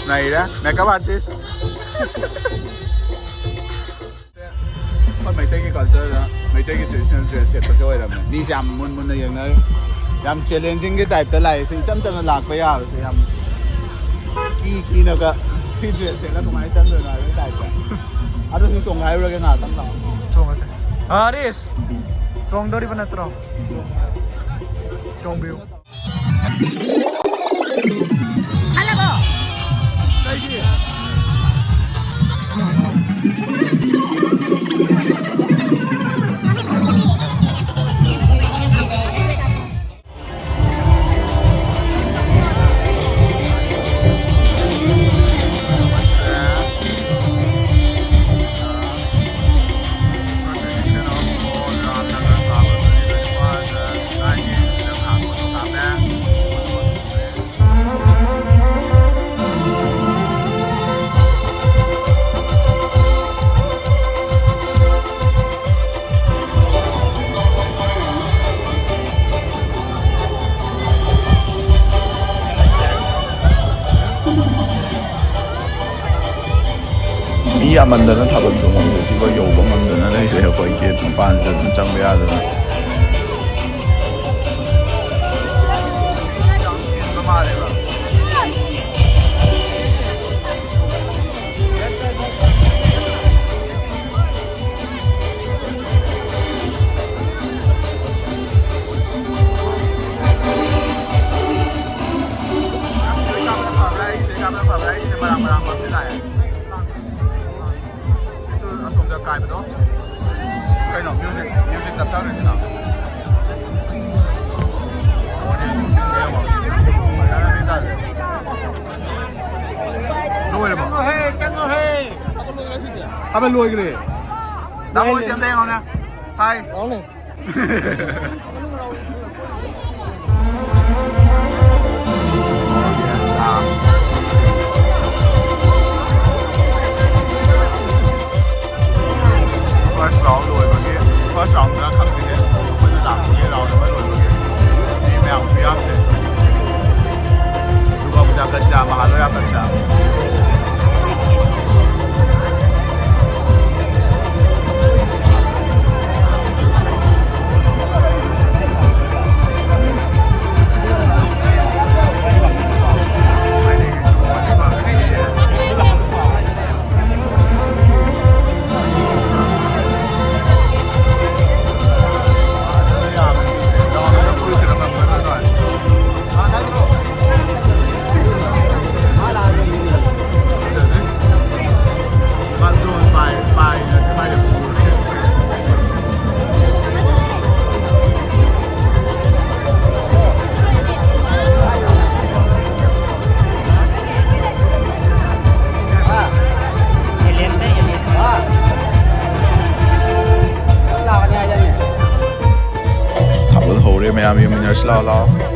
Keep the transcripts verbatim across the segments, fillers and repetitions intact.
ꯅꯩꯔꯦ, makeup artist꯫ ꯑꯩꯈꯣꯏ ꯃꯩꯇꯩꯒꯤ cultureꯗ ꯃꯩꯇꯩꯒꯤ traditional dress ꯁꯦꯠꯄꯁꯦ ꯑꯣꯏꯔꯝꯃꯦ꯫ ꯃꯤꯁꯦ ꯌꯥꯝ ꯃꯨꯟ ꯃꯨꯟꯅ ꯌꯦꯡꯅꯔꯦ꯫ ꯌꯥꯝ challengingꯒꯤ typeꯇ ꯂꯥꯛꯑꯦ꯫ ꯁꯤ ꯏꯆꯝ ꯆꯝꯅ ꯂꯥꯛꯄ ꯌꯥꯕꯁꯦ ꯌꯥꯝ ꯀꯤ ꯀꯤꯅꯒ ꯁꯤ dress ꯁꯦꯠꯂ ꯀꯃꯥꯏꯅ ꯆꯪꯗꯣꯏꯅꯣ ꯍꯥꯏꯕꯒꯤ typeꯇ꯫ ꯑꯗꯨꯁꯨ ꯆꯣꯡꯒꯥꯏꯔꯨꯔꯒꯦ ꯉꯥꯏꯍꯥꯛꯇꯪ ꯂꯥꯛꯑꯣ꯫ ꯆꯣꯡꯉꯁꯦ꯫ ꯑꯥ, ꯔꯤꯁ! ꯆꯣꯡꯗꯣꯔꯤꯕ ꯅꯠꯇ꯭ꯔꯣ? ꯆꯣꯡꯕꯤꯌꯨ꯫ ꯃꯤ ꯌꯥꯝꯃꯟꯗꯅ ꯊꯥꯕꯜ ꯆꯣꯡꯐꯝꯁꯦ ꯁꯤꯐꯥꯎ ꯌꯧꯕ ꯉꯝꯗꯅ ꯂꯩꯔꯦ꯫ ꯑꯩꯈꯣꯏ gate ꯃꯄꯥꯟꯁꯤꯗ ꯑꯗꯨꯝ ꯆꯪꯕ ꯌꯥꯗꯅ꯫ ꯁꯤꯗꯨ ꯑꯁꯣꯝꯗ ꯀꯥꯏꯕꯗꯣ꯫ ꯀꯩꯅꯣ, music, music ꯆꯞꯊꯈ꯭ꯔꯤꯁꯤꯅ? ꯂꯣꯏꯔꯕꯣ? ꯆꯪꯉꯣꯍꯦ, ꯆꯪꯉꯣꯍꯦ꯫ ꯊꯥꯕꯜ ꯂꯣꯏꯈ꯭ꯔꯦ꯫ ꯇꯥꯃꯣ, ꯁꯤ ꯑꯝꯇ ꯌꯦꯡꯉꯣꯅꯦ꯫ ꯍꯥꯏ꯫ First round ꯂꯣꯏꯕꯒꯤ, first round ꯈꯔ ꯈꯪꯗꯦ, ꯑꯩꯈꯣꯏꯅ ꯂꯥꯛꯄꯒꯤ round ꯑꯃ ꯂꯣꯏꯕꯒꯤ ꯃꯤ ꯃꯌꯥꯝ ꯈꯨꯌꯥꯝꯁꯦ꯫ ꯗꯨꯔꯒꯥ ꯄꯨꯖꯥ ꯀꯟ-, ꯊꯥꯕꯜ ꯍꯧꯔꯦ, ꯃꯌꯥꯝ ꯌꯦꯡꯃꯤꯟꯅꯔꯁꯤ ꯂꯥꯛꯑꯣ, ꯂꯥꯛꯑꯣ꯫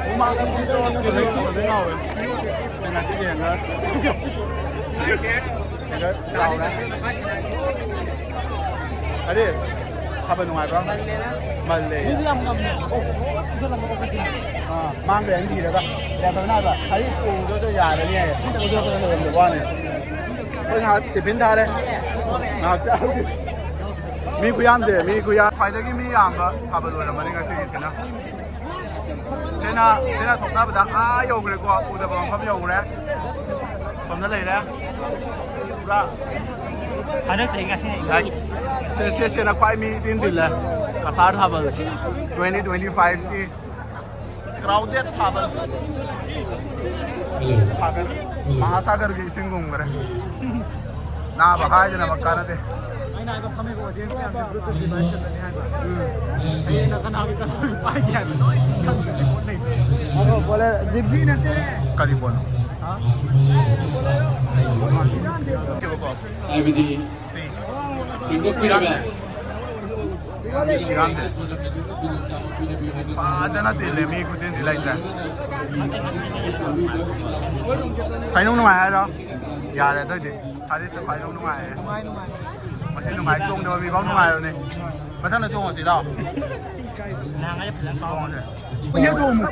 ꯍꯨꯃꯥꯡ ꯑꯗꯨꯝ ꯆꯨꯔꯒ ꯆꯠꯂꯦ, ꯆꯠꯂꯦ ꯉꯥꯎꯋꯦ꯫ ꯁꯤ ꯉꯁꯤꯗꯤ ꯍꯦꯟꯅ ꯍꯦꯟꯅ ꯆꯥꯎꯔꯦ꯫ ꯑꯗꯤ ꯊꯥꯕꯜ ꯅꯨꯡꯉꯥꯏꯕ꯭ꯔꯣ? ꯃꯜꯂꯦ꯫ ꯃꯤꯗꯤ ꯌꯥꯝ ꯉꯝꯃꯦ꯫ ꯑꯣ, ꯆꯨꯁꯜꯂꯝꯕ ꯑꯣ, ꯀꯛꯆꯤꯡ꯫ ꯑꯥ, ꯃꯥꯡꯈ꯭ꯔꯦ ꯍꯥꯏꯅ ꯀꯤꯔꯒ꯫ ꯌꯥꯗꯕꯅꯦ ꯍꯥꯏꯕ꯫ ꯍꯥꯏꯗꯤ ꯆꯣꯡꯕꯗꯣ ꯌꯥꯔꯅꯤ ꯍꯥꯏꯌꯦ꯫ ꯁꯤꯗ ꯂꯩꯔꯝꯕ ꯋꯥꯅꯤ꯫ ꯑꯩꯈꯣꯏ ꯉꯥꯏꯍꯥꯛ ꯇꯤꯐꯤꯟ ꯊꯥꯔꯦ꯫ ꯉꯥꯏꯍꯥꯛ ꯆꯥꯔꯨꯒꯦ꯫ ꯃꯤ ꯈꯨꯌꯥꯝꯁꯦ, ꯃꯤ ꯈꯨꯌꯥꯝ꯫ ꯈ꯭ꯋꯥꯏꯗꯒꯤ ꯃꯤ ꯌꯥꯝꯕ ꯊꯥꯕꯜ ꯑꯣꯏꯔꯝꯃꯅꯤ ꯉꯁꯤꯒꯤꯁꯤꯅ꯫ ꯁꯤꯅ, ꯁꯤꯅ ꯊꯣꯛꯅꯕꯗ ꯑꯥ ꯌꯧꯈ꯭ꯔꯦꯀꯣ, ꯎꯗꯕ ꯃꯐꯝ ꯌꯧꯈ꯭ꯔꯦ꯫ ꯁꯣꯝꯗ ꯂꯩꯔꯦ꯫ ꯄꯨꯔꯥ ꯍꯟꯗꯛ ꯆꯍꯤ ꯉꯁꯤꯅ ꯂꯥꯏꯛ, ꯁꯦ, ꯁꯦ, ꯁꯦꯅ ꯈ꯭ꯋꯥꯏ ꯃꯤ ꯏꯇꯤꯟ ꯇꯤꯜꯂꯦ꯫ ꯀꯁꯥꯔ ꯊꯥꯕꯜ twenty twenty-five ꯀꯤ꯫ Crowded ꯊꯥꯕꯜ꯫ ꯁꯥꯒꯔ, ꯃꯍꯥꯁꯥꯒꯔꯒꯤ ꯏꯁꯤꯡ ꯀꯨꯝꯈ꯭ꯔꯦ꯫ ꯅꯥꯕ ꯍꯥꯏꯗꯅ ꯀꯥꯟꯅꯗꯦ꯫ ꯑꯩꯅ ꯍꯥꯏꯕ ꯐꯝꯃꯤꯕ audience ꯃꯌꯥꯝꯁꯦ Bluetooth device ꯈꯛꯇꯅꯤ ꯍꯥꯏꯕ꯫ ꯎꯝ꯫ ꯍꯌꯦꯡꯅ ꯀꯅꯥꯒꯤ ꯀꯅꯥꯒꯤ ꯄꯥꯏꯒꯦ ꯍꯥꯏꯕ ꯂꯣꯏ ꯈꯪꯗ꯭ꯔꯦ ꯄꯣꯠ ꯂꯩ꯫ ꯀꯔꯤ ꯄꯣꯠꯅꯣ? ꯍꯥ? ꯍꯥꯏꯕꯗꯤ ꯁꯦꯡꯗꯣꯛꯄꯤꯔꯒ ꯏꯔꯥꯡꯁꯦ ꯐꯖꯅ ꯇꯤꯜꯂꯦ, ꯃꯤ ꯈꯨꯇꯤꯟꯗꯤ ꯂꯩꯇ꯭ꯔꯦ꯫ ꯈꯥꯏꯅꯨꯡ ꯅꯨꯡꯉꯥꯏ ꯍꯥꯏꯔꯣ? ꯌꯥꯔꯦ ꯑꯗꯨꯏꯗꯤ꯫ ꯍꯥꯔꯤꯁꯇ ꯈꯥꯏꯅꯨꯡ ꯅꯨꯡꯉꯥꯏ꯫ ꯃꯁꯤ ꯅꯨꯡꯉꯥꯏ, ꯆꯣꯡꯗꯕ ꯃꯤꯐꯥꯎ ꯅꯨꯡꯉꯥꯏꯔꯕꯅꯦ꯫ ꯃꯊꯪꯗ ꯆꯣꯡꯉꯁꯤ ꯂꯥꯛꯑꯣ꯫ ꯅꯍꯥꯟꯒꯩ ꯐꯖꯅ ꯀꯥꯎ- ꯆꯣꯡꯉꯁꯦ꯫ ꯏꯅꯦ ꯊꯣꯡꯉꯨ꯫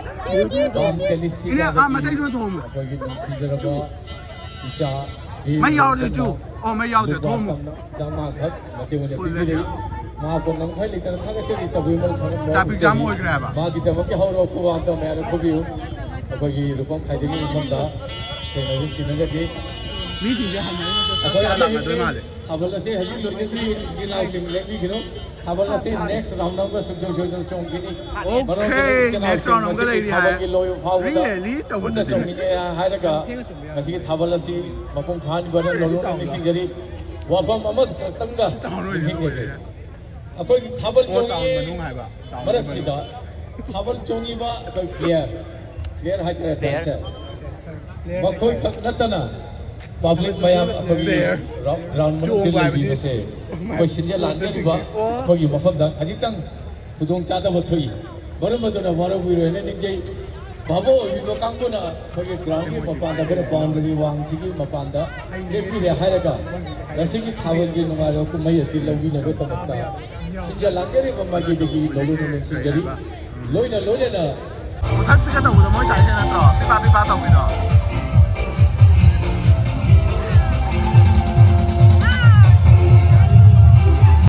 ꯏꯅꯦ, ꯑꯥ, ꯃꯆꯩꯗꯨꯗ ꯊꯣꯡꯉꯨ꯫ ꯑꯩꯈꯣꯏꯒꯤ ꯅꯨꯡꯁꯤꯖꯔꯕ ꯏꯆꯥ ꯃꯩ ꯌꯥꯎꯔꯗꯤ ꯆꯨ꯫ ꯑꯣ, ꯃꯩ ꯌꯥꯎꯗꯦ, ꯊꯣꯡꯉꯨ꯫ ꯆꯥꯝꯃꯉꯥꯈꯛ ꯃꯇꯦꯡ ꯑꯣꯏꯅ ꯄꯤꯕꯤꯔꯤ꯫ ꯃꯍꯥꯛꯄꯨ ꯅꯝꯈꯩ ꯂꯩꯇꯅ ꯊꯥꯒꯠꯆꯔꯤ ꯇꯧꯕꯤꯃꯜ ꯈꯪꯍꯟꯕ ꯆꯥꯕꯤ ꯈꯣꯠꯆꯔꯤ꯫ ꯆꯥꯝꯃ ꯑꯣꯏꯈ꯭ꯔꯦ ꯍꯥꯏꯕ꯫ ꯃꯍꯥꯛꯀꯤꯗꯃꯛꯀꯤ ꯍꯧꯔꯛꯄ ꯋꯥꯗ ꯃꯌꯥꯝꯗ ꯈꯨꯕꯤꯌꯨ꯫ ꯑꯩꯈꯣꯏꯒꯤ ꯂꯨꯈꯣꯡ ꯈꯥꯏꯗꯒꯤ ꯃꯐꯝꯗ ꯊꯦꯡꯅꯕ ꯁꯤꯟꯅꯒꯗꯤ ꯃꯤꯁꯤꯡꯁꯦ ꯍꯪꯅꯔꯤꯉꯩꯗ ꯑꯩꯈꯣꯏ ꯆꯥꯛ ꯂꯥꯛꯀꯗꯣꯏ ꯃꯥꯜꯂꯦ꯫ ꯊꯥꯕꯜ ꯑꯁꯤ ꯍꯧꯖꯤꯛ ꯂꯣꯏꯖꯗ꯭ꯔꯤ, ꯏꯆꯤꯜ ꯏꯅꯥꯎꯁꯤꯡ ꯂꯦꯡꯕꯤꯒꯅꯨ꯫ ꯊꯥꯕꯜ ꯑꯁꯤ next round ꯑꯃꯒ ꯁꯨꯝ ꯁꯨꯝ ꯁꯨꯝ ꯁꯨꯝ ꯆꯣꯡꯈꯤꯅꯤ꯫ Okay, ꯃꯔꯝ ꯑꯗꯨꯅ ꯏꯆꯤꯜ next ꯏꯅꯥꯎꯁꯤꯡ round ꯑꯃꯒ ꯃꯁꯤꯒꯤ ꯂꯩꯔꯤ ꯍꯥꯏ꯫ ꯊꯥꯕꯜꯒꯤ ꯂꯣꯏꯕ ꯐꯥꯎꯕꯗ Really? ꯇꯧꯕꯗꯨꯗꯤ꯫ ꯄꯨꯟꯅ ꯆꯣꯡꯃꯤꯟꯅꯩ ꯍꯥꯏꯔꯒ ꯃꯁꯤꯒꯤ ꯊꯥꯕꯜ ꯑꯁꯤ ꯃꯄꯨꯡ ꯐꯥꯍꯟꯕꯗ ꯅꯣꯂꯨꯛꯅ ꯅꯤꯡꯁꯤꯡꯖꯔꯤ꯫ ꯋꯥꯐꯝ ꯑꯃꯈꯛꯇꯪꯒ ꯇꯧꯔꯣꯏ, ꯅꯤꯡꯁꯤꯡꯖꯒꯦ꯫ ꯇꯧꯔꯣꯏ꯫ ꯑꯩꯈꯣꯏꯒꯤ ꯊꯥꯕꯜ ꯑꯣ, ꯇꯥꯎꯟ ꯆꯣꯡꯉꯤ ꯃꯅꯨꯡ ꯍꯥꯏꯕ, ꯇꯥꯎꯟ ꯃꯔꯛꯁꯤꯗ ꯊꯥꯕꯜ ꯆꯣꯡꯉꯤꯕ ꯑꯩꯈꯣꯏ player, player ꯍꯥꯏꯇꯥꯔꯦ, dancer, ꯃꯈꯣꯏ ꯈꯛ ꯅꯠꯇꯅ public ꯃꯌꯥꯝ ꯑꯩꯈꯣꯏꯒꯤ player꯫ Ground ꯃꯅꯨꯡꯁꯤ ꯆꯣꯡꯕ ꯍꯥꯏꯕꯗꯤ ꯂꯩꯕꯤꯕꯁꯦ ꯑꯩꯈꯣꯏ ꯁꯤꯟꯖ ꯂꯥꯡꯖꯔꯤꯕ ꯑꯣ꯫ ꯑꯩꯈꯣꯏꯒꯤ ꯃꯐꯝꯗ ꯈꯖꯤꯛꯇꯪ ꯈꯨꯗꯣꯡ ꯆꯥꯗꯕ ꯊꯣꯛꯏ꯫ ꯃꯔꯝ ꯑꯗꯨꯅ ꯋꯥꯔꯧꯕꯤꯔꯣꯏꯅ ꯅꯤꯡꯖꯩ꯫ ꯚꯥꯕꯣꯛ ꯑꯣꯏꯕꯤꯕ ꯀꯥꯡꯕꯨꯅ ꯑꯩꯈꯣꯏꯒꯤ groundꯒꯤ ꯃꯄꯥꯟꯗ, ꯑꯩꯈꯣꯏꯅ boundary ꯋꯥꯡꯁꯤꯒꯤ ꯃꯄꯥꯟꯗ ꯂꯦꯞꯄꯤꯔꯦ ꯍꯥꯏꯔꯒ ꯉꯁꯤꯒꯤ ꯊꯥꯕꯜꯒꯤ ꯅꯨꯡꯉꯥꯏꯕ ꯀꯨꯝꯍꯩ ꯑꯁꯤ ꯂꯧꯕꯤꯅꯕꯒꯤꯗꯃꯛꯇ ꯁꯤꯟꯖ ꯂꯥꯡꯖꯔꯤꯕ ꯃꯥꯏꯀꯩꯗꯒꯤ ꯅꯣꯂꯨꯛꯅ ꯅꯤꯡꯁꯤꯡꯖꯔꯤ꯫ ꯂꯣꯏꯅ ꯂꯣꯏꯅꯅ ꯃꯨꯊꯠꯄꯤꯒ ꯇꯧꯕꯗꯣ ꯃꯣꯏ ꯁꯥꯏꯁꯦ ꯅꯠꯇ꯭ꯔꯣ? ꯄꯤꯄꯥ ꯄꯤꯄꯥ ꯇꯧꯕꯤꯗꯣ?